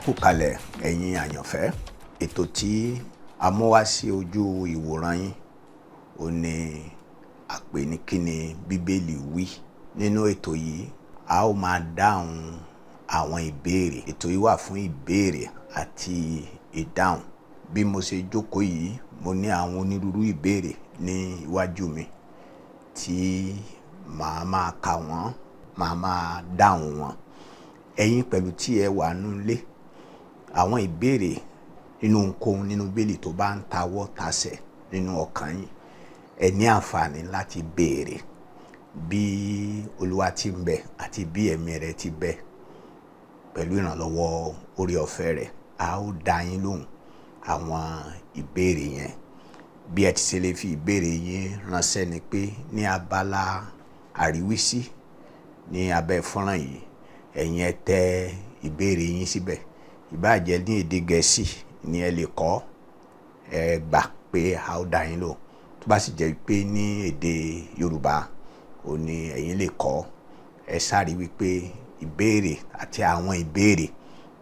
Kú kalẹ̀, ẹ̀yin àyànfẹ́. Ètò tí a mú wá sí ojú ìwòran yín ó ní a pè ní "Kí ni Bíbélì wí?" Nínú ètò yìí, a ó máa dáhùn àwọn ìbéèrè. Ètò yìí wà fún ìbéèrè àti ìdáhùn. Bí mo ṣe jókòó yìí, mo ní àwọn onírúurú ìbéèrè ní iwájú mi tí màá máa kà wọ́n, màá máa dáhùn wọn. Ẹ̀yin pẹ̀lú tí ẹ wà nílé, àwọn ìbéèrè nínú ohunkóhun nínú Bíbélì tó bá ń tawọ́ tasẹ̀ nínú ọkàn yín, ẹ ní àǹfààní láti béèrè. Bí Olúwa ti ń bẹ àti bí ẹ̀mí rẹ̀ ti bẹ, pẹ̀lú ìrànlọ́wọ́ oore ọ̀fẹ́ rẹ̀, a ó dá yín lóhùn àwọn ìbéèrè yẹn. Bí ẹ ti ṣe lè fi ìbéèrè yín ránṣẹ́ ni pé ní abala àríwísí ní abẹ́ fọ́nrán yìí, ẹ̀yin ẹ tẹ ìbéèrè yín síbẹ̀. Ìbáà jẹ́ ní èdè Gẹ̀ẹ́sì ni ẹ lè kọ, ẹ gbà pé a ó dá yín lóhùn. Tó bá sì jẹ́ pé ní èdè Yorùbá ò ní ẹ̀yin lè kọ, ẹ sáré wípé ìbéèrè àti àwọn ìbéèrè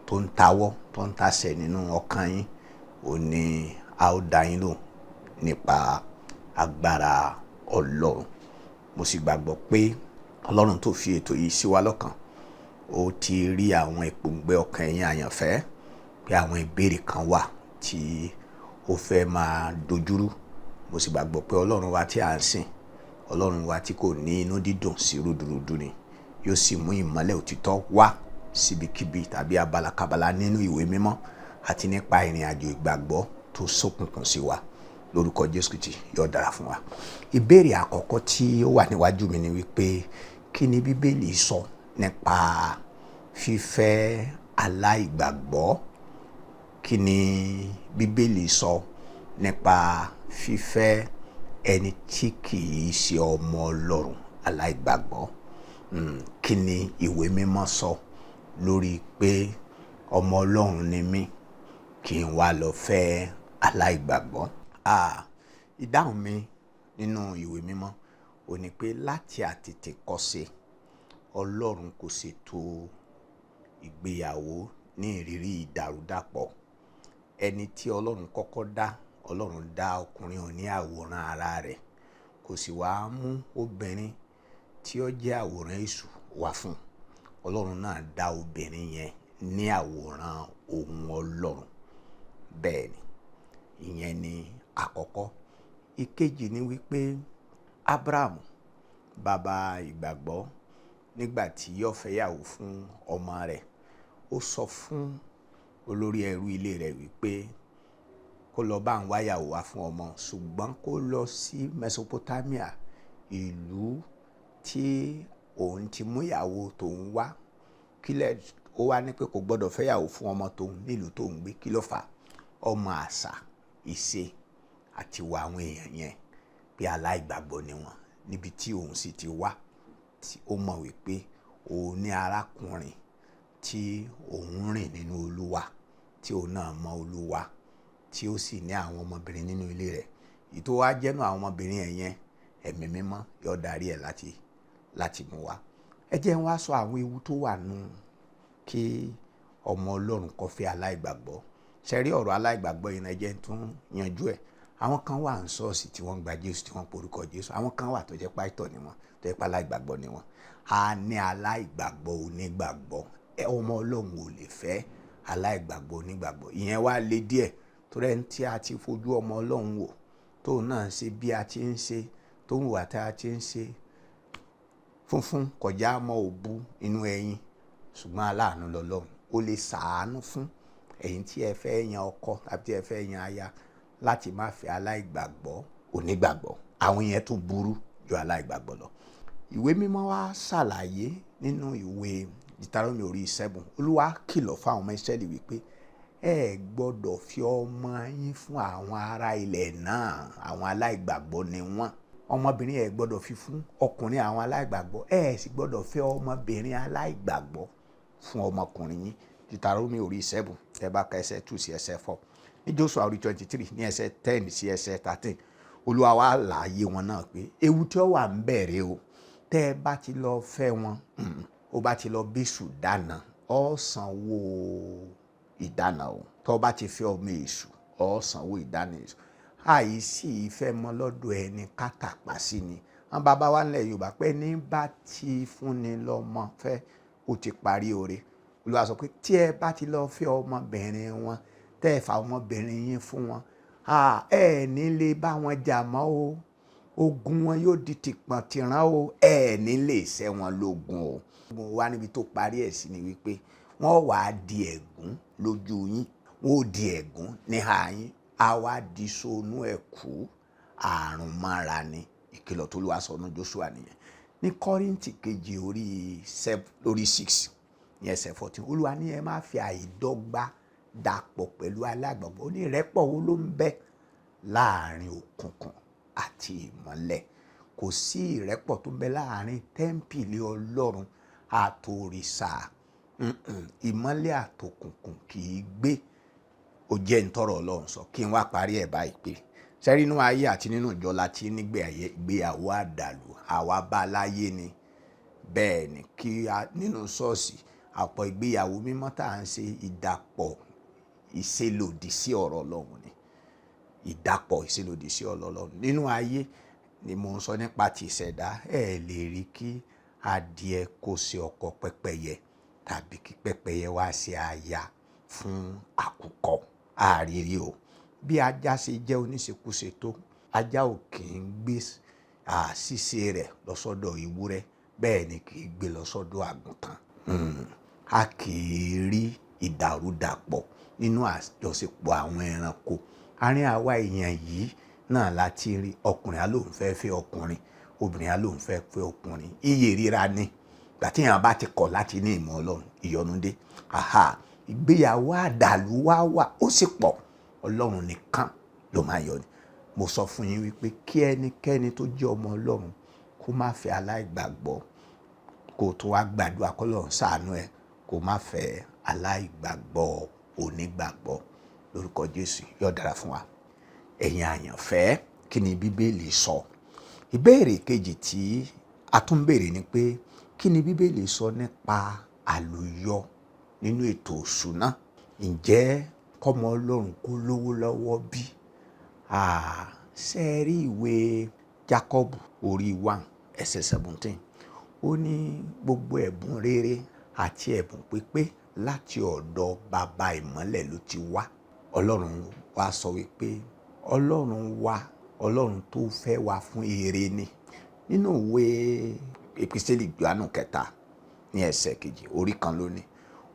tó ń tawọ́ tó ń tasẹ̀ nínú ọkàn yín ò ní a ó dá yín lóhùn nípa agbára Ọlọ́run. Mo sì gbàgbọ́ pé Ọlọ́run tó fi ètò yìí sí wa lọ́kàn, ó ti rí àwọn ìpòǹgbẹ ọkàn ẹ̀yin àyànfẹ́ pé àwọn ìbéèrè kan wà tí ó fẹ́ máa dojúrú. Mo sì gbàgbọ́ pé Ọlọ́run wa tí à ń sìn, Ọlọ́run wa tí kò ní inú dídùn sí rúdurùdu ni, yóò sì mú ìmọ́lẹ̀ òtítọ́ wá síbikíbi tàbí abalakabala nínú ìwé mímọ́ àti nípa ìrìn àjò ìgbàgbọ́ tó ṣókùnkùn sí wa. Lórúkọ Jésù Kristi, yóò dára fún wa. Ìbéèrè àkọ́kọ́ tí ó wà níwájú mi ni wípé, kí ni Bíbélì sọ nípa fífẹ́ aláìgbàgbọ́? Kí ni Bíbélì sọ nípa fífẹ́ ẹni tí kìí ṣe ọmọ Ọlọ́run, aláìgbàgbọ́? Kí ni ìwé mímọ́ sọ lórí pé ọmọ Ọlọ́run ni mí, kí n wá lọ fẹ́ aláìgbàgbọ́? Ìdáhùn mi nínú ìwé mímọ́ ò ní pé láti àtètèkọ́ṣe, Ọlọ́run kò ṣètò ìgbéyàwó ní ìrírí ìdàrúdàpọ̀. Ẹni tí Ọlọ́run kọ́kọ́ dá, Ọlọ́run dá ọkùnrin òní àwòrán ara rẹ̀, kò sì wá mú obìnrin tí ó jẹ́ àwòrán èṣù wá fún un. Ọlọ́run náà dá obìnrin yẹn ní àwòrán òun Ọlọ́run. Bẹ́ẹ̀ ni, ìyẹn ni àkọ́kọ́. Ìkejì ni wípé Abraham, bàbá ìgbàgbọ́, nígbà tí yóò fẹ́yàwó fún ọmọ rẹ̀, ó sọ fún olórí ẹrú ilé rẹ̀ wípé kó lọ bá ń wáyàwó wá fún ọmọ, ṣùgbọ́n kó lọ sí Mesopotamia, ìlú tí òun ti mú ìyàwó tòun wá. Kílẹ̀ ó wá ní pé kò gbọ́dọ̀ fẹ́yàwó fún ọmọ tòun nílùú tóun gbé. Kí ló fà á? Ọmọ àṣà, ìṣe àti ìwà àwọn èèyàn yẹn, pé aláìgbàgbọ́ ni wọ́n níbi tí òun sì ti wá, tí ó mọ̀ wípé òun ní arákùnrin tí òun rìn nínú Olúwa, tí òun náà mọ Olúwa, tí ó sì ní àwọn ọmọbìnrin nínú ilé rẹ̀. Èyí tó wá jẹ́nu àwọn ọmọbìnrin ẹ̀ yẹn, ẹ̀mí mímọ́ yóò darí ẹ̀ láti mú wá. Ẹ jẹ́ n wá sọ àwọn ewu tó wà nù kí ọmọ Ọlọ́run kó fẹ́ aláìgbàgbọ́. Ṣé rí ọ̀rọ̀ aláìgbàgbọ́ yìí náà, ẹ jẹ́ n tún yanjú ẹ̀. Àwọn kan wà ní ṣọ́ọ̀ṣì tí wọ́n ń gba Jésù, tí wọ́n ń porúkọ Jésù. Àwọn kan wà tó jẹ́ pásítọ̀ ni wọ́n, tó jẹ́ pé aláìgbàgbọ́ ni wọ́n. A ní aláìgbàgbọ́ onígbàgbọ́. Ọmọ Ọlọ́run ò lè fẹ́ aláìgbàgbọ́ onígbàgbọ́. Ìyẹn wá le díẹ̀ torí ẹni tí a ti fojú ọmọ Ọlọ́run wò, tóun náà ṣe bí a ti ń ṣe, tó ń wà tí a ti ń ṣe, funfun kọjá mọ́ òbu inú ẹyin, ṣùgbọ́n aláàánú lọ́lọ́run. Ó lè ṣàánú fún ẹ̀yin tí ẹ fẹ́ yan ọkọ tàbí tí ẹ fẹ́ yan aya láti má fẹ́ aláìgbàgbọ́ onígbàgbọ́. Àwọn yẹn tún burú ju aláìgbàgbọ́ lọ. Ìwé mímọ́ wa ṣàlàyé nínú ìwé Deuteronomy orí 7. Olúwa kìlọ̀ fún àwọn ọmọ Ísírẹ́lì wípé ẹ gbọ́dọ̀ fi ọmọ yín fún àwọn ará ilẹ̀ náà, àwọn aláìgbàgbọ́ ni wọ́n. Ọmọbìnrin ẹ gbọ́dọ̀ fi fún ọkùnrin àwọn aláìgbàgbọ́, ẹ sì gbọ́dọ̀ fẹ́ ọmọbìnrin aláìgbàgbọ́ fún ọmọkùnrin yín. Deuteronomy orí 7, tẹ́ bá ka ẹsẹ̀ 2 sí ẹsẹ̀ 4. Ní Joshua orí 23, ní ẹsẹ̀ 10 sí ẹsẹ̀ 13, Olúwa wá láàyè wọn náà pé ewu tí ó wà ń bẹ̀rẹ̀ o, tẹ́ ẹ bá ti lọ fẹ́ wọn, ó bá ti lọ bẹ́sù dáná, ó sanwó ìdáná o. Tó bá ti fẹ́ ọmọ èṣù, ó sanwó ìdáná èṣù. Àìsí ìfẹ́ mọ́ lọ́dọ̀ ẹni kátàpá sí ni. Wọn bàbá wa nílẹ̀ Yorùbá pé ní bá ti fúnni lọ́mọ fẹ́, ó ti parí oore. Olúwa sọ pé tí ẹ bá ti lọ fẹ́ ọmọbìnrin wọn, tẹ́ ẹ fà ọmọbìnrin yín fún wọn, ẹ ní lè bá wọn jà mọ́ o. Ogun wọn yóò di tìpọ̀n tìrán o. Ẹ ní lè ṣẹ́ wọn lógun o. Ogun wa níbi tó parí ẹ̀ sí ni wípé wọ́n wàá di ẹ̀gún lójú yín, wọ́n ó di ẹ̀gún níhà yín, á wá di sónú ẹ̀ kú àrùn mọ́ra ni. Ìkìlọ̀ tó Olúwa sọ ní Joshua nìyẹn. Ní Kọ́ríńtì kejì orí 7, orí 6 ní ẹsẹ̀ 14, Olúwa ní ẹ má fi àìdọ́gba dàpọ̀ pẹ̀lú aláìgbàgbọ́. Ó ní ìrẹ́pọ̀ wo ló ń bẹ láàrin òkùnkùn àti ìmọ́lẹ̀? Kò sí ìrẹ́pọ̀ tó ń bẹ láàrin tẹ́ḿpìlì Ọlọ́run àtòrìṣà. Ìmọ́lẹ̀ àtòkùnkùn kì í gbé. Ó jẹ́ ń tọrọ Ọlọ́run sọ. Kí n wá parí ẹ̀ báyìí pé sẹ́rí inú ayé àti nínú ìjọ la ti nígbéyàwó àdàlù, àwa bá láyé ni. Bẹ́ẹ̀ ni kí a nínú ṣọ́ọ̀ṣì, àpọ̀ ìgbéyàwó mímọ́ tá à ń ṣe, ìdàpọ̀ ìṣelòdì sí ọ̀rọ̀ Ọlọ́run ni. Ìdàpọ̀ ìṣelòdì sí ọ̀rọ̀ Ọlọ́run. Nínú ayé ni mò ń sọ nípa ti ìṣẹ̀dá. Ẹ lè rí kí adìẹ kó ṣe ọkọ pẹ́pẹ́yẹ tàbí kí pẹ́pẹ́yẹ wá ṣe aya fún àkùkọ. Àrírí o. Bí ajá ṣe jẹ́ oníṣekúṣe tó, ajá ò kì í gbé àṣìṣe rẹ̀ lọ sọ́dọ̀ ewúrẹ́, bẹ́ẹ̀ ni kì í gbé lọ sọ́dọ̀ àgùntàn. A kì í rí ìdàrúdàpọ̀ nínú àjọṣepọ̀ àwọn ẹranko. Àárín àwa èèyàn yìí náà la ti rí ọkùnrin á lóun fẹ́ fẹ́ ọkùnrin, obìnrin á lóun fẹ́ fẹ́ ọkùnrin. Iye ríra ni. Ìgbà tí èèyàn bá ti kọ̀ láti ní ìmọ̀ Ọlọ́run, ìyọnu dé. Àhà, ìgbéyàwó àdàlú wá wà, ó sì pọ̀. Ọlọ́run nìkan ló máa yọ ni. Mo sọ fún yín wípé kí ẹnikẹ́ni tó jẹ́ ọmọ Ọlọ́run kó má fẹ́ aláìgbàgbọ́, kó tó wá gbàdúrà kó Ọlọ́run ṣàánú ẹ, kó má fẹ́ aláìgbàgbọ́ onígbàgbọ́. Lórúkọ Jésù, yóò dára fún wa. Ẹ̀yin àyànfẹ́, kí ni Bíbélì sọ? Ìbéèrè kejì tí a tún béèrè ni pé kí ni Bíbélì sọ nípa àlùyọ nínú ètò ìṣúná? Ǹjẹ́ kọ́mọ Ọlọ́run kó lówó lọ́wọ́ bí? Ṣé ẹ rí ìwé Jákọ́bù orí 1 ẹsẹ̀ 17? Ó ní gbogbo ẹ̀bùn rere àti ẹ̀bùn pípé láti ọ̀dọ̀ baba ìmọ́lẹ̀ ló ti wá. Ọlọ́run wá sọ wípé Ọlọ́run wa, Ọlọ́run tó fẹ́ wa fún ire ni. Nínú ìwé Episteli Jòhánù kẹta ní ẹsẹ̀ 2, orí kan ló ní.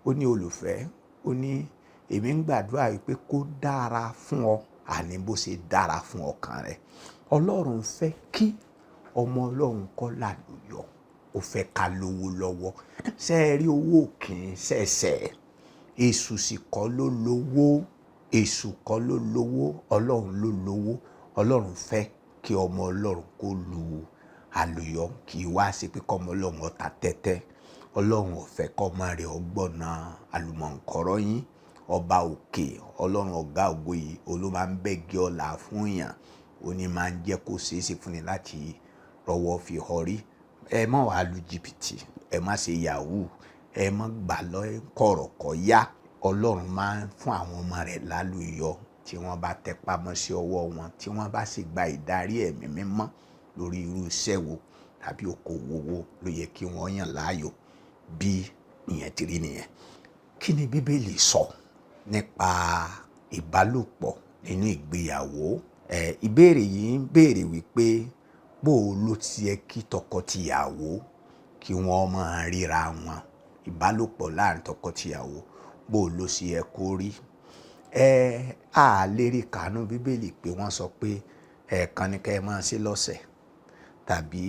Ó ní olùfẹ́, ó ní èmi ń gbàdúrà wípé kó dára fún ọ, àní bó ṣe dára fún ọkàn rẹ. Ọlọ́run fẹ́ kí ọmọ Ọlọ́run kó làlùyọ. Ó fẹ́ ká lówó lọ́wọ́. Ṣé ẹ rí owó kì í ṣẹ̀ṣẹ̀? Èṣù sì kọ́ ló lówó. Èṣù kọ́ ló lówó. Ọlọ́run ló lówó. Ọlọ́run fẹ́ kí ọmọ Ọlọ́run kó lu àlùyọ, kì í wá ṣe pé kọ́mọ Ọlọ́run ó ta tẹ́tẹ́. Ọlọ́run ò fẹ́ kọ́mọ rẹ̀ ó gbọ̀nà àlùmọ̀ǹkọ́rọ́ yín. Ọba òkè, Ọlọ́run ọ̀gá ògo yìí, òun ló máa ń bẹ́gi ọlá fún èèyàn. Ó ní máa ń jẹ́ kó ṣe é ṣe fún ni láti rọ́wọ́ fi họrí. Ẹ má wá lu jìbìtì, ẹ má ṣe yahoo, ẹ má gbà lọ kọ̀rọ̀kọ̀ yá. Ọlọ́run máa ń fún àwọn ọmọ rẹ̀ lálùyọ tí wọ́n bá tẹpá mọ́ sí ọwọ́ wọn, tí wọ́n bá sì gba ìdarí ẹ̀mí mímọ́ lórí irú iṣẹ́ wo tàbí okòwò wo ló yẹ kí wọ́n yàn láàyò. Bí ìyẹn ti rí nìyẹn. Kí ni Bíbélì sọ nípa ìbálòpọ̀ nínú ìgbéyàwó? Ìbéèrè yìí ń béèrè wípé bó ló ti yẹ kí tọkọtìyàwó kí wọ́n máa ríra wọn. Ìbálòpọ̀ láàrin tọkọtìyàwó, bó ló ṣe yẹ kó rí. A lè rí kàánú Bíbélì pé wọ́n sọ pé ẹ̀ẹ̀kan ni kí ẹ máa ṣe lọ́sẹ̀, tàbí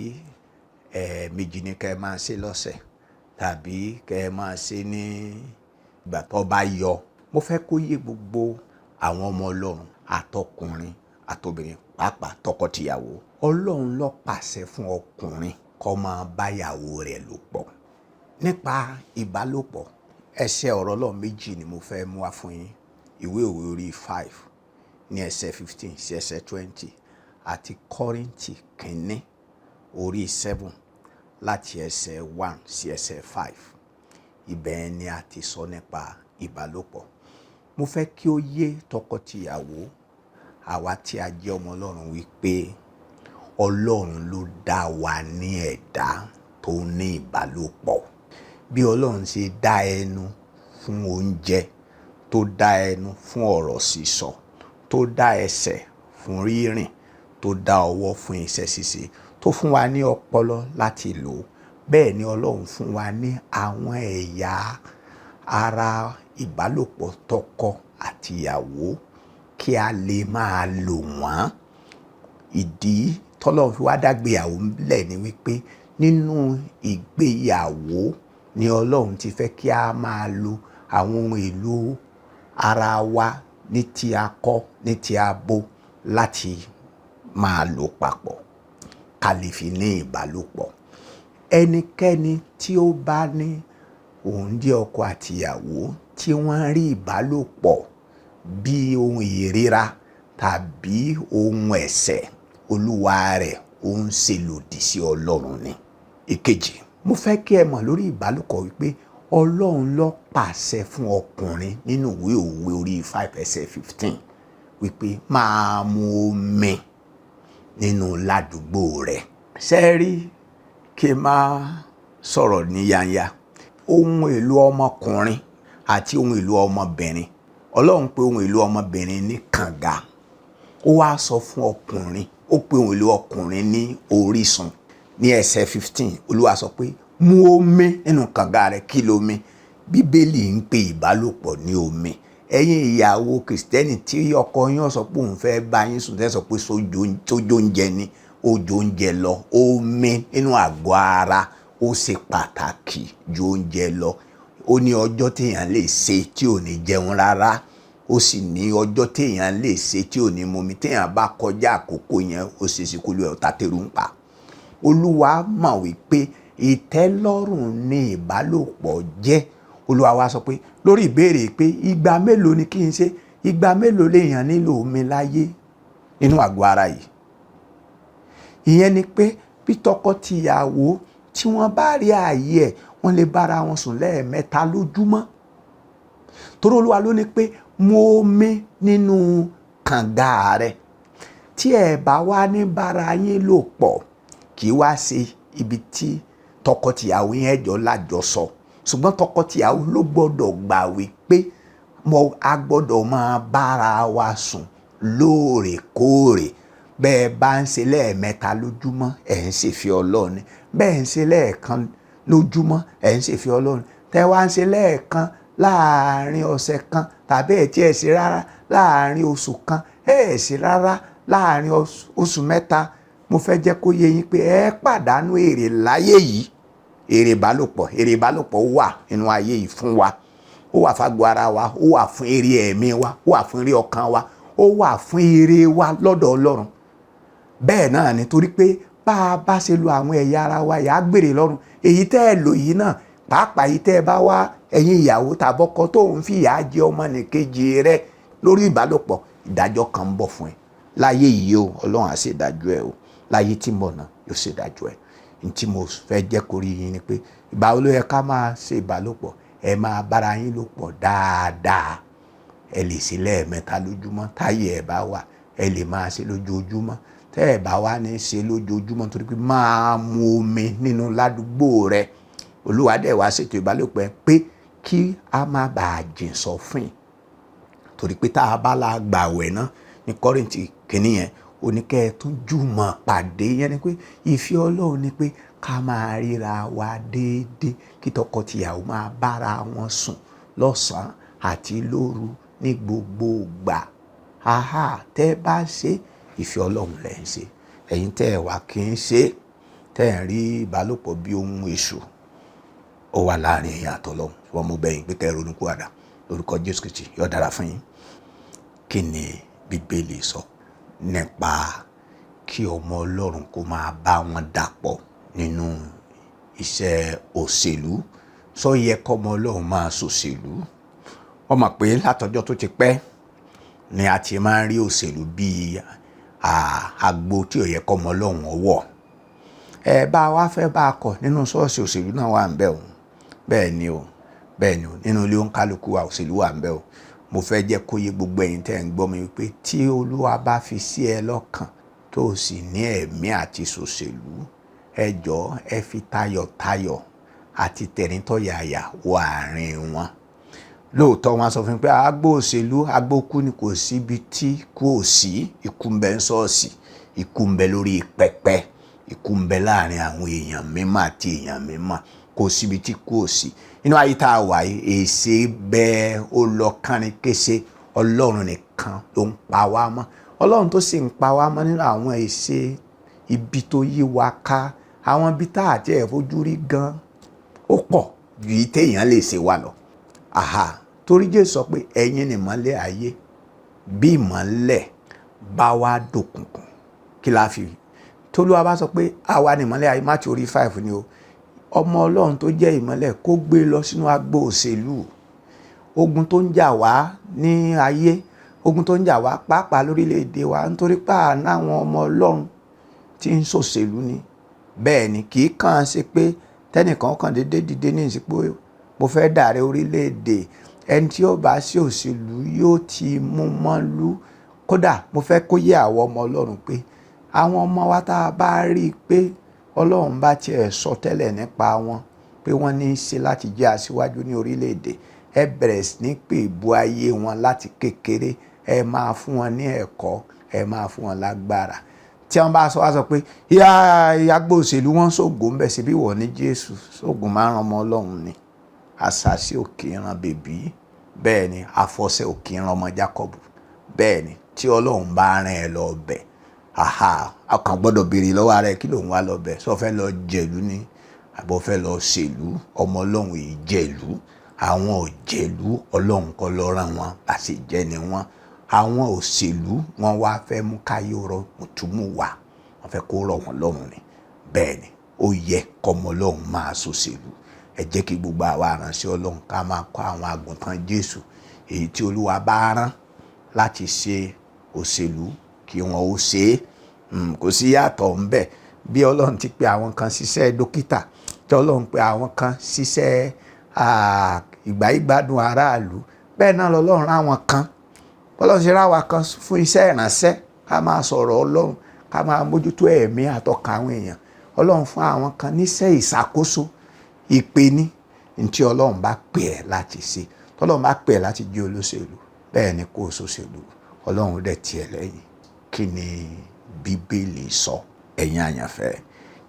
ẹ̀ẹ̀mejì ni kí ẹ máa ṣe lọ́sẹ̀, tàbí kí ẹ máa ṣe ní ìgbà tó bá yọ. Mo fẹ́ kó yé gbogbo àwọn ọmọ Ọlọ́run àtọkùnrin àtobìnrin, pàápàá tọkọtìyàwó. Ọlọ́run ló pàṣẹ fún ọkùnrin kó máa bá ìyàwó rẹ̀ lò pọ̀. Nípa ìbálòpọ̀, ẹsẹ̀ ọ̀rọ̀ Ọlọ́run méjì ni mo fẹ́ mú wá fún yín. Ìwé òwe orí 5 ní ẹsẹ̀ 15 sí ẹsẹ̀ 20 àti Kọ́ríńtì kìíní orí 7 láti ẹsẹ̀ 1 sí ẹsẹ̀ 5. Ibẹ̀ ni a ti sọ nípa ìbálòpọ̀. Mo fẹ́ kí ó yé tọkọtìyàwó, àwa tí a jẹ́ ọmọ Ọlọ́run, wípé Ọlọ́run ló dá wa ní ẹ̀dá tó ní ìbálòpọ̀. Bí Ọlọ́run ṣe dá ẹnu fún oúnjẹ, tó dá ẹnu fún ọ̀rọ̀ sísọ, tó dá ẹsẹ̀ fún rírìn, tó dá ọwọ́ fún iṣẹ́ ṣíṣe, tó fún wa ní ọpọlọ láti lò ó, bẹ́ẹ̀ ni Ọlọ́run fún wa ní àwọn ẹ̀yà ara ìbálòpọ̀ tọkọ àti ìyàwó kí a lè máa lò wọ́n. Ìdí tọ́lọ́run fi wá dágbéyàwó lẹ̀ ni wípé nínú ìgbéyàwó ni Ọlọ́run ti fẹ́ kí a máa lo àwọn ohun èlò ara wa, ní ti akọ, ní ti abo, láti máa lò papọ̀ ká lè fi ní ìbálòpọ̀. Ẹnikẹ́ni tí ó bá ní òun jẹ́ ọkọ àtìyàwó tí wọ́n rí ìbálòpọ̀ bí ohun ìríra tàbí ohun ẹ̀ṣẹ̀, olúwa rẹ̀ ó ń ṣe lòdì sí Ọlọ́run ni. Ìkejì, mo fẹ́ kí ẹ mọ̀ lórí ìbálòpọ̀ wípé Ọlọ́run ló pàṣẹ fún ọkùnrin nínú ìwé Òwe orí 5 ẹsẹ̀ 15 wípé máa mu omi nínú ládùúgbò rẹ̀. Ṣé ẹ rí, kí n máa sọ̀rọ̀ ní yanya, ohun èlò ọmọkùnrin àti ohun èlò ọmọbìnrin. Ọlọ́run pé ohun èlò ọmọbìnrin ní kànga. Ó wá sọ fún ọkùnrin, ó pe ohun èlò ọkùnrin ní orísun. Ní ẹsẹ̀ 15, Olúwa sọ pé mu omi nínú kànga rẹ. Kí lomi? Bíbélì ń pe ìbálòpọ̀ ní omi. Ẹ̀yin ìyàwó Kìrìsìtẹ́nì tí ọkọ yín sọ pé òun fẹ́ bá yín sùn, tẹ́ sọ pé sójú oúnjẹ ni, ó ju oúnjẹ lọ. Omi nínú àgọ́ ara, ó ṣe pàtàkì ju oúnjẹ lọ. Ó ní ọjọ́ téèyàn lè ṣe tí ò ní jẹun rárá, ó sì ní ọjọ́ téèyàn lè ṣe tí ò ní mumi. Téèyàn bá kọjá àkókò yẹn, ó ṣe é ṣe kó lè ọ̀tá tẹ̀rù ń pa. Olúwa mọ̀ wípé ìtẹ́lọ́rùn ní ìbálòpọ̀ jẹ́. Olúwa wa sọ pé lórí ìbéèrè pé ìgbà mélòó ni kí n ṣe, ìgbà mélòó lèèyàn nílò omi láyé nínú àgọ́ ara yìí? Ìyẹn ni pé bí tọkọ-tìyàwó tí wọ́n bá rí ààyè ẹ̀, wọ́n lè bára wọn sùn lẹ́ẹ̀mẹ́ta lójúmọ́, torí Olúwa ló ní pé mu omi nínú kànga rẹ. Tí ẹ bá wá ní bára yín lò pọ̀, kì í wá ṣe ibi tí tọkọ-tìyàwó yẹn jọ lájọsọ, ṣùgbọ́n tọkọ-tìyàwó ló gbọ́dọ̀ gbà wípé mo a gbọ́dọ̀ máa bára wa sùn lóòrèkóòrè. Bẹ́ẹ̀ bá ń ṣe lẹ́ẹ̀mẹ́ta lójúmọ́, ẹ̀ ń ṣèfẹ́ Ọlọ́run ni. Bẹ́ẹ̀ ń ṣe lẹ́ẹ̀kan lójúmọ́, ẹ̀ ń ṣèfẹ́ Ọlọ́run. Tẹ́ wá ń ṣe lẹ́ẹ̀kan láàrin ọ̀sẹ̀ kan, tàbí ẹ̀ tí ẹ̀ ṣe rárá láàrin oṣù kan, ẹ̀ ṣe rárá láàrin oṣù 3, mo fẹ́ jẹ́ kó yé yín pé ẹ pàdánù èrè láyé yìí, èrè ìbálòpọ̀. Èrè ìbálòpọ̀ wà nínú ayé yìí fún wa. Ó wà fágọ̀ ara wa, ó wà fún èrè ẹ̀mí wa, ó wà fún èrè ọkàn wa, ó wà fún èrè wa lọ́dọ̀ Ọlọ́run. Bẹ́ẹ̀ náà ni, torí pé bá a bá ṣe lo àwọn ẹ̀yà ara wa, yà á gbèrè lọ́run. Èyí tẹ́ ẹ lò yìí náà, pàápàá yìí tẹ́ ẹ bá wá, ẹ̀yin ìyàwó tàbọ́kọ tó ń fìyà jẹ ọmọnìkejì rẹ lórí ìbálòpọ̀, ìdájọ́ kan ń bọ̀ fún ẹ láyé yìí o. Ọlọ́run á ṣe ìdájọ́ ẹ o. Láyé tí ń bọ̀ náà, yóò ṣe ìdájọ́ ẹ. N tí mo fẹ́ jẹ́ kó rí yín ni pé ìgbà wo ló yẹ ká máa ṣe ìbálòpọ̀? Ẹ máa bára yín lò pọ̀ dáadáa. Ẹ lè ṣe lẹ́ẹ̀mẹ́ta lójúmọ́ táyé ẹ bá wà. Ẹ lè máa ṣe lójoojúmọ́. Tẹ́ ẹ bá wá ní ṣe lójoojúmọ́, torí pé máa mu omi nínú ládùúgbò rẹ, Olúwa dẹ̀ wá ṣètò ìbálòpọ̀ ẹ pé kí a má bàa jìn sọ́fìn, torí pé tá a bá la gbàwẹ̀ náà ní Kọ́ríńtì kìíní yẹn, ó ní kẹ́ ẹ tún jùmọ̀ pàdé. Yẹn ni pé ìfẹ́ Ọlọ́run ni pé ká máa ríra wa déédéé, kí tọkọtìyàwó máa bára wọn sùn lọ́sàn-án àti lóru ní gbogbo ìgbà. Aha, tẹ́ bá ṣe ìfẹ́ Ọlọ́run lẹ̀ ń ṣe. Ẹ̀yin tẹ́ ẹ wá kí ń ṣe, tẹ́ ẹ̀ ń rí ìbálòpọ̀ bí ohun èṣù, ó wà láàrin ẹ̀yin àtọlọ́hun. Ṣùgbọ́n mo bẹ̀ yín pé kẹ́ ẹ ronú pìwàdà lórúkọ Jésù Kristi, yóò dára fún yín. Kí ni Bíbélì sọ nípa kí ọmọ Ọlọ́run kó máa bá wọn dàpọ̀ nínú iṣẹ́ òṣèlú? Sọ yẹ kọ́mọ Ọlọ́run máa ṣòṣèlú? Wọ́n mọ̀ pé látọjọ́ tó ti pẹ́ ni a ti máa ń rí òṣèlú bíi agbo tí ò yẹ kọ́mọ Ọlọ́run ọwọ́ ẹ bá wa fẹ́ bá a kọ̀. Nínú ṣọ́ọ̀ṣì, òṣèlú náà wà ń bẹ̀ o. Bẹ́ẹ̀ ni o, bẹ́ẹ̀ ni o. Nínú ilé òǹkálukú wa, òṣèlú wà ń bẹ̀ o. Mo fẹ́ jẹ́ kó yé gbogbo ẹ̀yin tẹ́ ń gbọ́ mi wípé tí Olúwa bá fi sí ẹ lọ́kàn tó o sì ní ẹ̀mí àti ṣòṣèlú, ẹ jọ̀ọ́, ẹ fi tayọ̀tayọ̀ àti tẹ̀ríntọ̀yàyà wọ àárín wọn. Lóòótọ́, wọn sọ fún mi pé agbo òṣèlú agbókú ni. Kò síbi tí kú ò sí. Ikú ń bẹ ń ṣọ́ọ̀ṣì, ikú ń bẹ lórí pẹpẹ, ikú ń bẹ láàrin àwọn èèyàn mímọ́ àti èèyàn mímọ́. Kò síbi tí kú ò sí inú ayé tá a wà yìí. Èsè bẹ́ẹ̀ ó lọ kánrin kése. Ọlọ́run nìkan ló ń pa wá mọ́. Ọlọ́run tó sì ń pa wá mọ́ nínú àwọn èsè ibi tó yí wa ká, àwọn ibi tá àti ẹ̀ fojú rí gan, ó pọ̀ ju yìí téèyàn lè ṣe wà lọ. Àhà, torí Jésù sọ pé ẹ̀yin ni ìmọ́lẹ̀ ayé. Bí ìmọ́lẹ̀ bá wá dòkùnkùn, kí la fi? Tolúwa bá sọ pé àwa ni ìmọ́lẹ̀ ayé, Mátíù orí 5 ni o. Ọmọ Ọlọ́run tó jẹ́ ìmọ́lẹ̀, kó gbé lọ sínú agbo òṣèlú. Ogun tó ń jà wá ní ayé, ogun tó ń jà wá pàápàá lórílẹ̀‐èdè wa, nítorí pé àná àwọn ọmọ Ọlọ́run tí ń ṣòṣèlú ni. Bẹ́ẹ̀ ni, kì í kàn ṣe pé tẹ́nìkan kàn déédéé dìde ní ìsìnkú, mo fẹ́ dàrẹ́ orílẹ̀‐èdè. Ẹni tí ó bá ṣe òṣèlú yóò ti mú mọ́lú. Kódà mo fẹ́ kó yé àwọn ọmọ Ọlọ́run pé àwọn ọmọ wa, tá a bá rí i pé Ọlọ́run bá tiẹ̀ sọ tẹ́lẹ̀ nípa wọn pé wọ́n ní í ṣe láti jẹ́ aṣíwájú ní orílẹ̀-èdè, ẹ bẹ̀rẹ̀ sí ní pè bu ayé wọn láti kékeré. Ẹ máa fún wọn ní ẹ̀kọ́, ẹ máa fún wọn lágbára. Tí wọ́n bá sọ wá sọ pé ìyá àgbò òṣèlú wọn ṣògo ń bẹ̀ síbí wọ̀ ní Jésù ṣògùn máa ń ran ọmọ Ọlọ́run ni. Àṣàṣì òkè ìran bèbí, bẹ́ẹ̀ ni àfọ̀ṣẹ òkè ìran ọmọ Jákọ́bù. Bẹ́ẹ̀ ni, tí Ọlọ́run bá rán ẹ lọ bẹ̀, àhà, ọkàn gbọ́dọ̀ béèrè lọ́wọ́ ara ẹ, kí lòun wá lọ bẹ̀? Sọ fẹ́ lọ jẹ̀lú ni àbọ̀ fẹ́ lọ ṣèlú? Ọmọ Ọlọ́run yìí jẹ̀lú. Àwọn òjẹ̀lú, Ọlọ́run kọ́ ló rán wọn, àṣejẹ́ ni wọ́n. Àwọn òṣèlú wọn wá fẹ́ mú káyé rọ mùtúmù wá, wọ́n fẹ́ kó rọ̀ wọ́n lọ́rùn ni. Bẹ́ẹ̀ ni, ó yẹ kọ́mọ Ọlọ́run máa ṣòṣèlú. Ẹ jẹ́ kí gbogbo àwa aránṣẹ́ Ọlọ́run ká máa kọ́ àwọn àgùntàn Jésù, èyí tí Olúwa bá rán láti ṣe òṣèlú, kí wọ́n ó ṣe é. Kò sí yàtọ̀ ńbẹ̀. Bí Ọlọ́run ti pe àwọn kan ṣiṣẹ́ dókítà, tí Ọlọ́run pe àwọn kan ṣiṣẹ́ ìgbáyégbádùn aráàlú, bẹ́ẹ̀ náà lọ́lọ́run rán àwọn kan. Ọlọ́run ṣe rán àwa kan fún iṣẹ́ ìránṣẹ́, ká máa sọ̀rọ̀ Ọlọ́run, ká máa mójútó ẹ̀mí àtọkàn àwọn èèyàn. Ọlọ́run fún àwọn kan níṣẹ́ ìṣàkóso. Ìpè ní ntí Ọlọ́run bá pè ẹ́ láti ṣe. Tọ́lọ́run bá pè ẹ́ láti jẹ́ olóṣèlú, bẹ́ẹ̀ ni kó o ṣòṣèlú. Ọlọ́run dẹ̀ tiẹ̀ lẹ́yìn. Kí ni Bíbélì sọ, ẹ̀yin àyànfẹ́?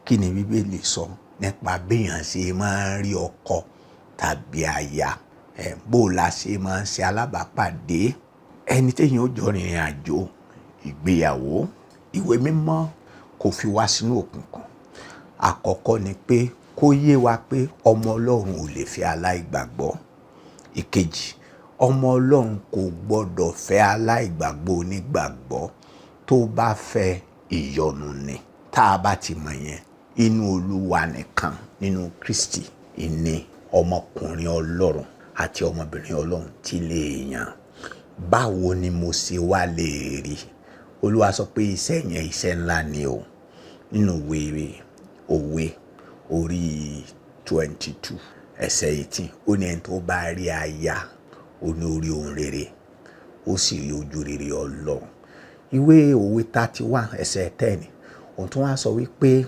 Kí ni Bíbélì sọ nípa béèyàn ṣe máa ń rí ọkọ tàbí aya ẹ̀? Bó la ṣe máa ń ṣe alábàápàdé ẹni téèyàn ó jọ rìnrìn àjò ìgbéyàwó? Ìwé Mímọ́ kò fi wá sínú òkùnkùn. Àkọ́kọ́ ni pé kó yé wa pé ọmọ Ọlọ́run ò lè fẹ́ aláìgbàgbọ́. Ìkejì, ọmọ Ọlọ́run kò gbọ́dọ̀ fẹ́ aláìgbàgbọ́ onígbàgbọ́. Tó bá fẹ́, ìyọnu ni. Tá a bá ti mọ̀ yẹn, inú Olúwa nìkan, nínú Kristi, ìní ọmọkùnrin Ọlọ́run àti ọmọbìnrin Ọlọ́run ti lè yàn. Báwo ni mo ṣe wá lè rí? Olúwa sọ pé iṣẹ́ yẹn, iṣẹ́ ńlá ni o. Nínú ìwé Òwe orí 22 ẹsẹ̀ 18, ó ní ẹni tó bá rí aya, ó ní orí ohun rere, ó sì rí ojú rere Ọlọ́run. Ìwé Òwe 31 ẹsẹ̀ 10, òun tún wá sọ wípé,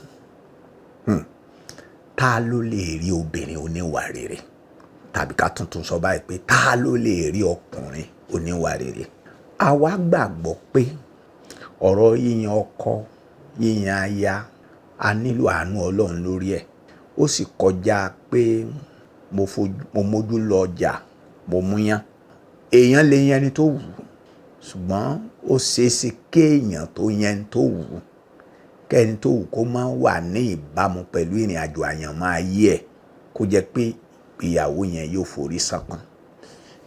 ta ló lè rí obìnrin oníwà rere? Tàbí ká tuntun sọ báyìí pé ta ló lè rí ọkùnrin oníwà rere? Àwa gbàgbọ́ pé ọ̀rọ̀ yíyan ọkọ, yíyan aya, a nílò àánú Ọlọ́run lórí ẹ̀. Ó sì kọjá pé mo mójú lọ ọjà, mo múyán. Èèyàn lè yan ẹni tó wù ú, ṣùgbọ́n ó ṣeéṣe kéèyàn tó yan ẹni tó wù ú, kẹ́ni tó wù kó máa wà ní ìbámu pẹ̀lú ìrìn àjò àyànmọ́ ayé ẹ̀, kó jẹ́ pé ìyàwó yẹn yóò forí ṣánpọ́n.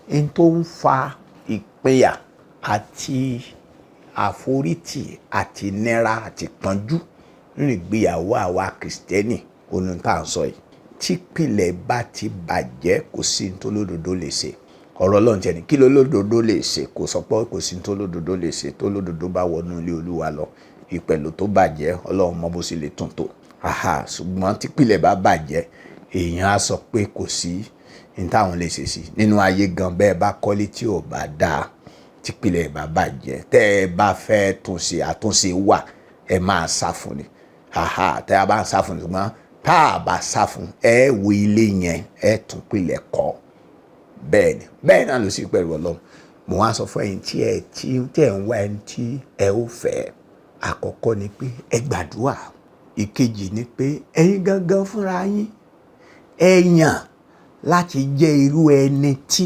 N tó ń fa ìpínyà àti àforítì àti ìnira àti ìpọ́njú nínú ìgbéyàwó àwa Kìrìsìtẹ́nì, ohun tá à ń sọ yìí. Tí ìpìlẹ̀ bá ti bàjẹ́, kò sí ní tó lódodo lè ṣe. Ọ̀rọ̀ Ọlọ́run tiẹ̀ ní kí ló lódodo lè ṣe? Kò sọ pé kò sí ní tó lódodo lè ṣe. Tó lódodo bá wọnú ilé Olúwa lọ, ìpẹ̀lú tó bàjẹ́, Ọlọ́run mọ bó ṣe lè tún tò. Àhà, ṣùgbọ́n tí ìpìlẹ̀ bá bàjẹ́, èèyàn á sọ pé kò sí. Ní táwọn lè ṣe sí nínú ayé gan, bẹ́ẹ̀ bá kọ́lé tí ò bá dáa, típìlẹ̀ bá bàjẹ́, tẹ́ ẹ bá fẹ́ túnṣe, àtúnṣe wà, ẹ máa sá fún ni. Haha, tẹ́ ẹ bá ń sá fún ni. Ṣùgbọ́n tá a bá sá fún ẹ, wo ilé yẹn, ẹ tún pilẹ̀ kọ́. Bẹ́ẹ̀ ni, bẹ́ẹ̀ náà ló sì pẹ̀lú Ọlọ́run. Mo wá sọ fún ẹ̀yin tí ẹ tí tẹ̀ ń wá ẹni tí ẹ ó fẹ́, àkọ́kọ́ ni pé ẹ gbàdúrà. Ìkejì ni pé ẹ̀yin gangan fúnra yín, ẹ yàn láti jẹ́ irú ẹni tí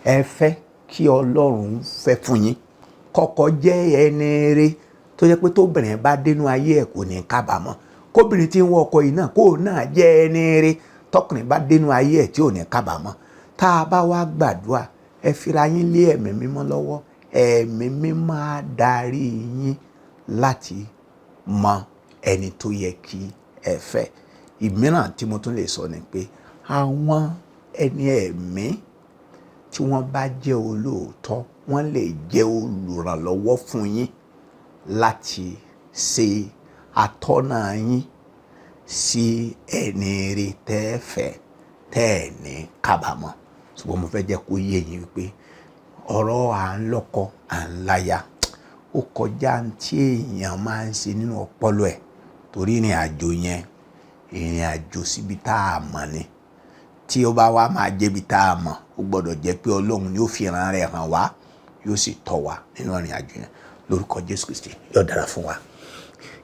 ẹ fẹ́ kí Ọlọ́run fẹ́ fún yín. Kọ́kọ́ jẹ́ ẹni rere tó jẹ́ pé tóbìnrin bá dénú ayé ẹ̀, kò ní kábàámọ̀. Kóbìnrin tí ń wọ ọkọ yìí náà, kó náà jẹ́ ẹni rere tọkùnrin bá dénú ayé ẹ̀ tí ò ní kábàámọ̀. Tá a bá wá gbàdúrà, ẹ fira yín lé Ẹ̀mí Mímọ́ lọ́wọ́. Ẹ̀mí Mímọ́ á darí yín láti mọ ẹni tó yẹ kí ẹ fẹ́. Ìmíràn tí mo tún lè sọ ni pé àwọn ẹni ẹ̀mí tí wọ́n bá jẹ́ olóòótọ́, wọ́n lè jẹ́ olùrànlọ́wọ́ fún yín láti ṣe atọ́nà yín sí ẹni rí tẹ́ ẹ fẹ́, tẹ́ ẹ ní kábàámọ̀. Ṣùgbọ́n mo fẹ́ jẹ́ kó yé yín wípé ọ̀rọ̀ à ń lọ́kọ, à ń láya, ó kọjá tí èèyàn máa ń ṣe nínú ọpọlọ ẹ̀, torí ìrìn àjò yẹn, ìrìn àjò síbi tá a mọ̀ ni. Tí ó bá wá máa jẹ́bi tá a mọ̀, ó gbọ́dọ̀ jẹ́ pé Ọlọ́run ni ó fi ìran rẹ̀ hàn wá, yóò sì tọ́ wa nínú ìrìn àjò yẹn. Lórúkọ Jésù Kristi, yóò dára fún wa.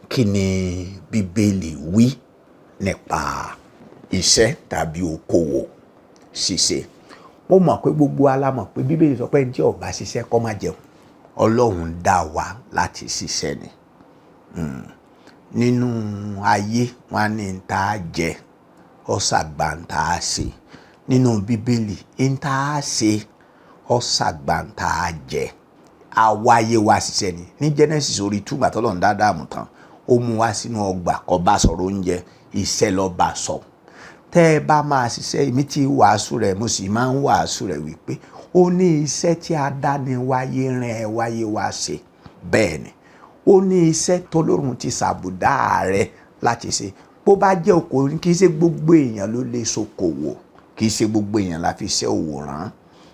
Kí ni Bíbélì wí nípa iṣẹ́ tàbí okòwò ṣíṣe? Mo mọ̀ pé gbogbo wa la mọ̀ pé Bíbélì sọ pé ẹni tí ó bá ṣiṣẹ́, kó má jẹun. Ọlọ́run dá wa láti ṣiṣẹ́ ni. Nínú ayé, wọn á ní n tá a jẹ, ó ṣàgbà n tá a ṣe. Nínú Bíbélì, n tá a ṣe, ó ṣàgbà n tá a jẹ. Àwáyé wa ṣiṣẹ́ ni. Ní Genesis orí 2, gbà tọ́lọ́run dá Ádámù tán, ó mú wá sínú ọgbà, kó bá sọ̀rọ̀ oúnjẹ, iṣẹ́ ló bá sọ. Tẹ́ ẹ bá máa ṣiṣẹ́, èmi tí wàásù rẹ̀, mo sì máa ń wàásù rẹ̀ wípé ó ní iṣẹ́ tí a dá ní wáyé rìn ẹ wáyé wá ṣe. Bẹ́ẹ̀ ni, ó ní iṣẹ́ tọ́lọ́run ti ṣàbùdá rẹ̀ láti ṣe. Bó bá jẹ́ okòwò, kì í ṣe gbogbo èèyàn ló lè ṣokòwò, kì í ṣe gbogbo èèyàn la fi ṣe òwò rán,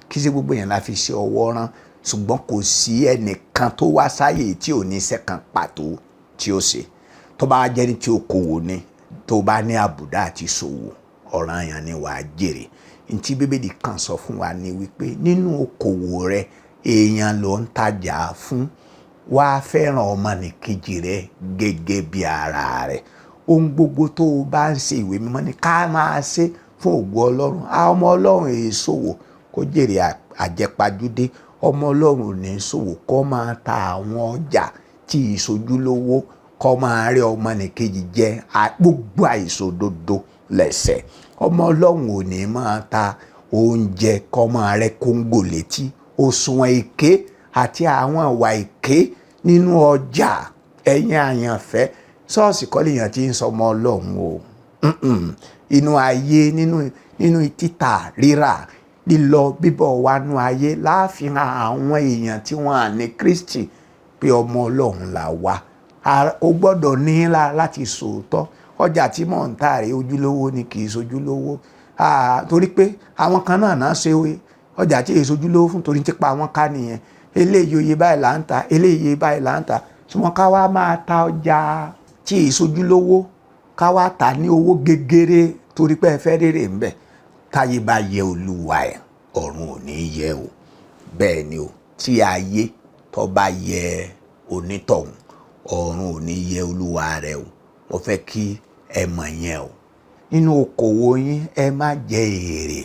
kì í ṣe gbogbo èèyàn la fi ṣe ọwọ́ rán. Ṣùgbọ́n kò sí ẹnìkan tó wá sáyè tí ò ní iṣẹ́ kan pàtó tí ó ṣe. Tó bá jẹ́ ní tí okòwò ni, tó bá ní àbùdá àti ṣòwò, ọ̀ranyàn ni wàá jèrè. Ntí Bíbélì kan sọ fún wa ni wípé nínú okòwò rẹ, èèyàn ló ń tajà fún, wá fẹ́ràn ọmọnìkejì rẹ gẹ́gẹ́ bí ara rẹ. Ohun gbogbo tó o bá ń ṣe, ìwé mímọ́ ni ká máa ṣe fún ògo Ọlọ́run. Ọmọ Ọlọ́run èé ṣòwò kó jèrè àjẹpajúdé. Ọmọ Ọlọ́run ò ní ṣòwò kó máa ta àwọn ọjà tí ìṣojúlówó, kó máa rí ọmọnìkejì jẹ. Gbogbo àìṣòdodo lẹ̀ṣẹ̀. Ọmọ Ọlọ́run ò ní máa ta oúnjẹ kó máa rẹ́ kóńgò létí. Òṣùwọ̀n èké àti àwọn ìwà èké nínú ọjà. Ẹ̀yin àyànfẹ́, ṣọ́ọ̀ṣì kọ́ lèèyàn tí ń sọmọ Ọlọ́run o. Inú ayé, nínú títà rírà, lílọ bíbọ̀ wa nú ayé, láàfin àwọn èèyàn tí wọ́n à ní Kristi pé ọmọ Ọlọ́run là wá. Ó gbọ́dọ̀ ní láti sòótọ́. Ọjà tí mò ń tà rèé, ojúlówó ni, kì í ṣojúlówó, torí pé àwọn kan náà náà ṣe ọjà tí èso ojúlówó fún, torí tipa wọn ká nìyẹn. Eléyìí, oye báyìí là ń ta eléyìí, báyìí là ń ta. Ṣùgbọ́n ká wá máa ta ọjà tí èso ojúlówó, ká wá tà ní owó gegere torí pé ẹ fẹ́ rèrè ń bẹ̀, táyé bá yẹ olúwa ẹ̀, ọ̀run ò ní yẹ o. Bẹ́ẹ̀ ni o, tí ayé tó bá yẹ onítọ̀hún, ọ̀run ò ní yẹ olúwa rẹ̀ o. Mo fẹ́ kí ẹ mọ̀ yẹn o. Nínú okòwò yín, ẹ má jẹ èrè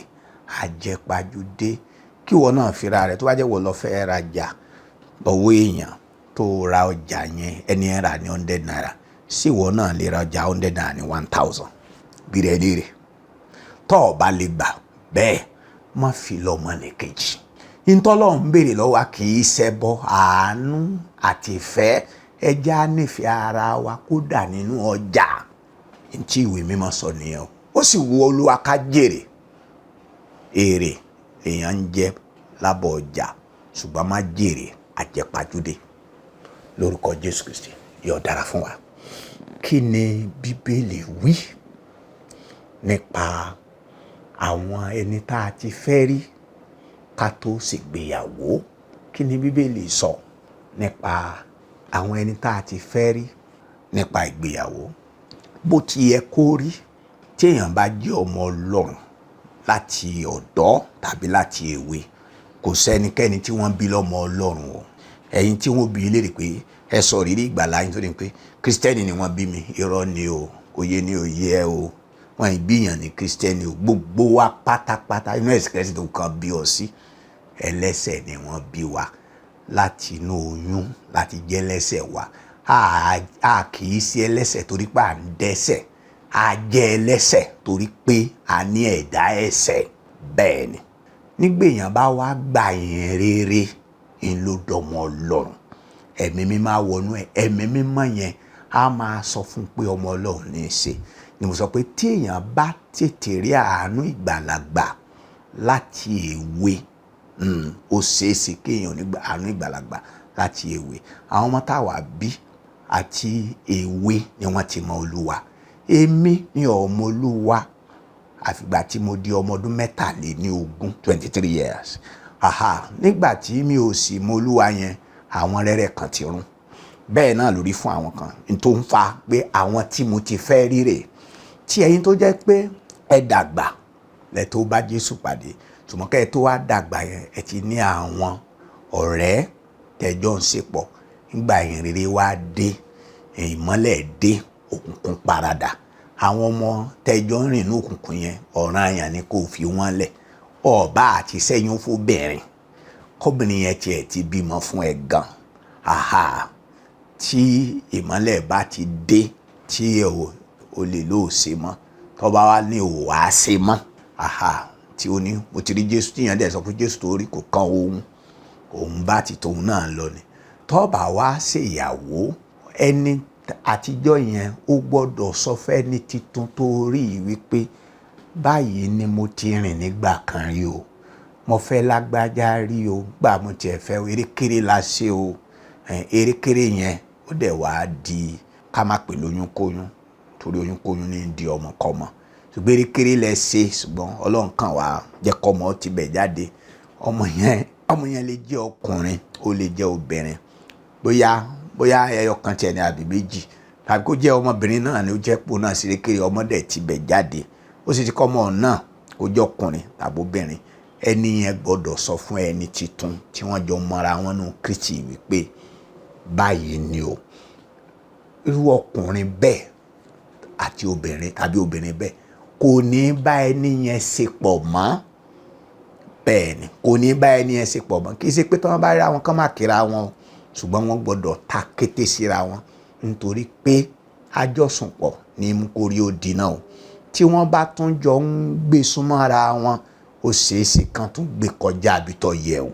àjẹpajúdé. Kí ìwọ náà fira rẹ, tó bá jẹ́ wọ́n lọ fẹ́ rajà lọ́wọ́ èèyàn, tó ra ọjà yẹn, ẹni ẹ rà ní ₦100, sí ìwọ náà lè ra ọjà ₦100 ní 1,000? Bí rẹ léèrè, tó o bá lè gbà bẹ́ẹ̀, má fi lọ́mọ nìkejì. Ntọ́lọ́ ń béèrè lọ́wọ́ wa kì í ṣẹbọ, àánú àti ìfẹ́. Ẹja nífẹ̀ẹ́ ara wa kódà nínú ọjà. Ntí ìwé mímọ́ sọ nìyẹn o. Ó sì wu Olúwa ká jèrè. Èrè lèèyàn ń jẹ lábọ̀ ọjà, ṣùgbọ́n má jèrè àjẹpajúdé. Lórúkọ Jésù Kristi, yóò dára fún wa. Kí ni Bíbélì wí nípa Àwọn ẹni tá a ti fẹ́ rí ká tó ṣègbéyàwó. Kí ni Bíbélì sọ nípa àwọn ẹni tá a ti fẹ́ rí nípa ìgbéyàwó? Bó ti yẹ kó rí tí èèyàn bá jẹ́ ọmọ Ọlọ́run láti ọ̀dọ́ tàbí láti èwe, kò sẹ́nikẹ́ni tí wọ́n bí lọ́mọ Ọlọ́run o. Ẹ̀yin tí wọ́n bí léèrè pé ẹ sọ rírí ìgbàlà yín, tó ní pé Kristẹni ni wọ́n bí mi, irọ́ ni o, òye ni òye ẹ o. Wọ́n ìbíyàn ní Kristẹni o. Gbogbo wa pátápátá inú ẹ̀sìn Kristẹni tó kàn bí ọ sí, ẹlẹ́ṣẹ̀ ni wọ́n bí wa láti inú oyún, láti jẹ́ ẹlẹ́ṣẹ̀ wa. A kì í ṣe ẹlẹ́ṣẹ̀ torí pé à ń dẹ́ṣẹ̀, a jẹ́ ẹlẹ́ṣẹ̀ torí pé a ní ẹ̀dá ẹ̀ṣẹ̀. Bẹ́ẹ̀ ni, nígbèyàn bá wá gbà yẹn rere ń ló dọmọ Ọlọ́run, ẹ̀mí mímọ́ á wọnú ẹ̀. Ẹ̀mí mímọ́ yẹn á máa sọ fún pé ọmọ Ọlọ́run ní í ṣe. Ni mo sọ pé tí èèyàn bá tètè rí àánú ìgbàlagbà láti èwe, ó ṣeéṣe kéèyàn ní àánú ìgbàlagbà láti èwe. Àwọn ọmọ táwa bí àti èwe ni wọ́n ti mọ Olúwa. Èmi ni ọmọ Olúwa àfìgbà tí mo di ọmọ ọdún 23, 23 years. Aha, nígbà tí mi ò sì mọ Olúwa yẹn, àwọn rẹ́rẹ́ kan ti rún. Bẹ́ẹ̀ náà lórí fún àwọn kan n tó ń fa pé àwọn tí mo ti fẹ́ rí rè. Tí ẹ̀yin tó jẹ́ pé ẹ dàgbà lẹ tó bá Jésù pàdé, ṣùgbọ́n kẹ́ ẹ tó wá dàgbà yẹn, ẹ ti ní àwọn ọ̀rẹ́ tẹ́jọ́ ń ṣe pọ̀. Nígbà yẹn, rere wá dé, ìmọ́lẹ̀ dé, òkùnkùn paradà. Àwọn ọmọ tẹ́jọ́ ń rìn ní òkùnkùn yẹn, ọ̀ràn àyàn ni kò fi wọ́n lẹ̀. Ọba àti sẹ́yìn fóbìnrin, kọ́bìnrin yẹn tiẹ̀ ti bímọ fún ẹ gan. Aha, tí ìmọ́lẹ̀ bá ti dé, tí o lè lóò ṣe mọ́, tó bá wá ní ò wá ṣe mọ́, aha, tí ó ní mo ti rí Jésù, tíyẹn dẹ̀ sọ pé Jésù tó rí kò kan òun, òun bá ti tòun náà lọ ni. Tó bá wá ṣèyàwó, ẹni àtijọ́ yẹn ó gbọ́dọ̀ sọ fẹ́ni titun tó rí wípé báyìí ni mo ti rìn nígbà kan rí o, mo fẹ́ lágbájá rí o, gbà mo tiẹ̀ fẹ́ erékéré la ṣe o. Erékéré yẹn ó dẹ̀ wá di ká má pè lóyún kóyún, torí oyún kóyún ní di ọmọkọ́mọ. Ṣùgbọ́n erékéré lẹ ṣe, ṣùgbọ́n Ọlọ́run kàn wá jẹ́ kọ́mọ ti bẹ̀ jáde. Ọmọ yẹn lè jẹ́ ọkùnrin, ó lè jẹ́ obìnrin, bóyá ẹyọ kan tiẹ̀ ní àbí méjì, tàbí kó jẹ́ ọmọbìnrin náà ni ó jẹ́ pò náà ṣerékéré, ọmọdé ti bẹ̀ jáde. Ó sì ti kọ́ ọmọ náà, kó jẹ́ ọkùnrin tàbí obìnrin. Ẹni yẹn gbọ́dọ̀ sọ fún ẹni titun tí wọ́n jọ mọ́ra wọn nù Kristi wípé báyìí ni o. Irú ọkùnrin bẹ́ẹ̀ àti obìnrin tàbí obìnrin bẹ́ẹ̀ kò ní bá ẹni yẹn ṣe pọ̀ mọ́. Bẹ́ẹ̀ ni, kò ní bá ẹni yẹn ṣe pọ̀ mọ́. Kì í ṣe pé tí wọ́n bá rí àwọn kan máa kíra wọn, ṣùgbọ́n wọ́n gbọ́dọ̀ ta kété síra wọn, nítorí pé àjọsùnpọ̀ ní mú kórí ó dínà o. Tí wọ́n bá tún jọ ń gbé súnmọ́ ara wọn, ó ṣeéṣe kan tún gbé kọjá àbí tó yẹ o.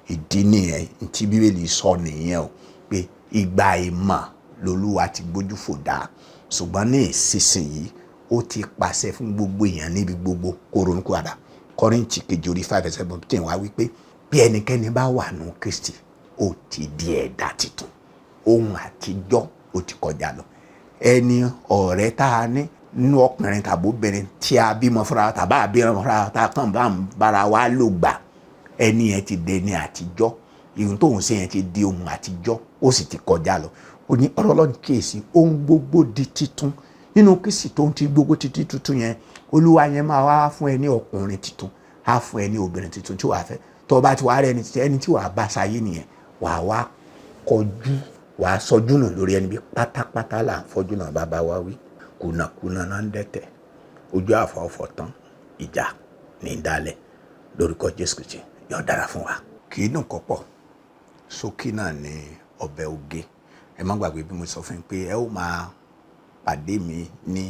Ìdí nìyẹn tí Bíbélì sọ nìyẹn o, pé ìgbà ìmọ̀ lolúwa ti gbójú fò dá, ṣùgbọ́n ní ìsinsìnyí ó ti pàṣẹ fún gbogbo èèyàn níbi gbogbo kó ronú padà. Kọ́ríńtì kejì orí 5 ẹsẹ̀ 17 wá wípé bí ẹnikẹ́ni bá wà nù Kristi, ó ti di ẹ̀dá tuntun, ohun àtijọ́ ó ti kọjá lọ. Ẹni ọ̀rẹ́ tá a ní nínú ọkùnrin tàbí obìnrin tí a bímọ fúnra tàbí àbímọ fúnra tá a kàn bá ń bára wa lò gbà, ẹni yẹn ti dẹni àtijọ́. Ìhun tóun ṣe yẹn ti di ohun àtijọ́, ó sì ti kọjá lọ. Ó ní ọ̀rọ̀ Ọlọ́run kíyèsí, ohun gbogbo di titun nínú Kristi. Tó ń ti gbogbo títí tuntun yẹn, Olúwa yẹn máa wá fún ẹ ní ọkùnrin tuntun, á fún ẹ ní obìnrin tuntun tí wàá fẹ́. Tó bá ti wá rẹ ẹni tí wàá bá ṣayé nìyẹn, wàá wá kọjú, wàá sọjú nù lórí ẹni bí pátápátá là ń fọ́jú náà. Bàbá wa wí, kùnàkùnà náà ń dẹ́tẹ̀, ojú àfọ̀fọ̀ tán, ìjà ní í dálẹ̀. Lórúkọ Jésù Kristi, yóò dára fún wa. Kì í dùn kọ́ pọ̀, ṣókí náà ní ọbẹ̀ oge. Ẹ má gbàgbé bí mo sọ fún yín pé ẹ ó máa pàdé mi ní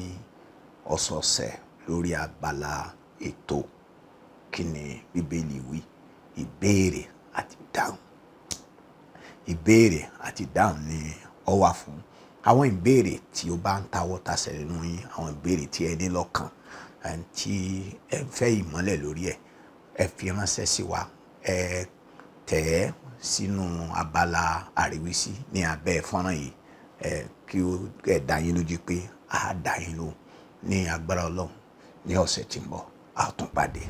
ọ̀sọ̀ọ̀sẹ̀ lórí abala ètò Kí ni Bíbélì wí? Ìbéèrè àti ìdáhùn. Ìbéèrè àti ìdáhùn ni ó wà fún àwọn ìbéèrè tí ó bá ń tawọ́ tasẹ̀ nínú yín, àwọn ìbéèrè tí ẹ ní lọ́kàn tí ẹ ń fẹ́ ìmọ́lẹ̀ lórí ẹ̀. Ẹ fi ránṣẹ́ sí wa, ẹ tẹ̀ ẹ́ sínú abala àríwísí ní abẹ́ fọ́nrán yìí, ẹ kí ó ẹ dá yín lójú pé a dá yín lóhùn ní agbára Ọlọ́run ní ọ̀sẹ̀ tí ń bọ̀. A ó tún pàdé.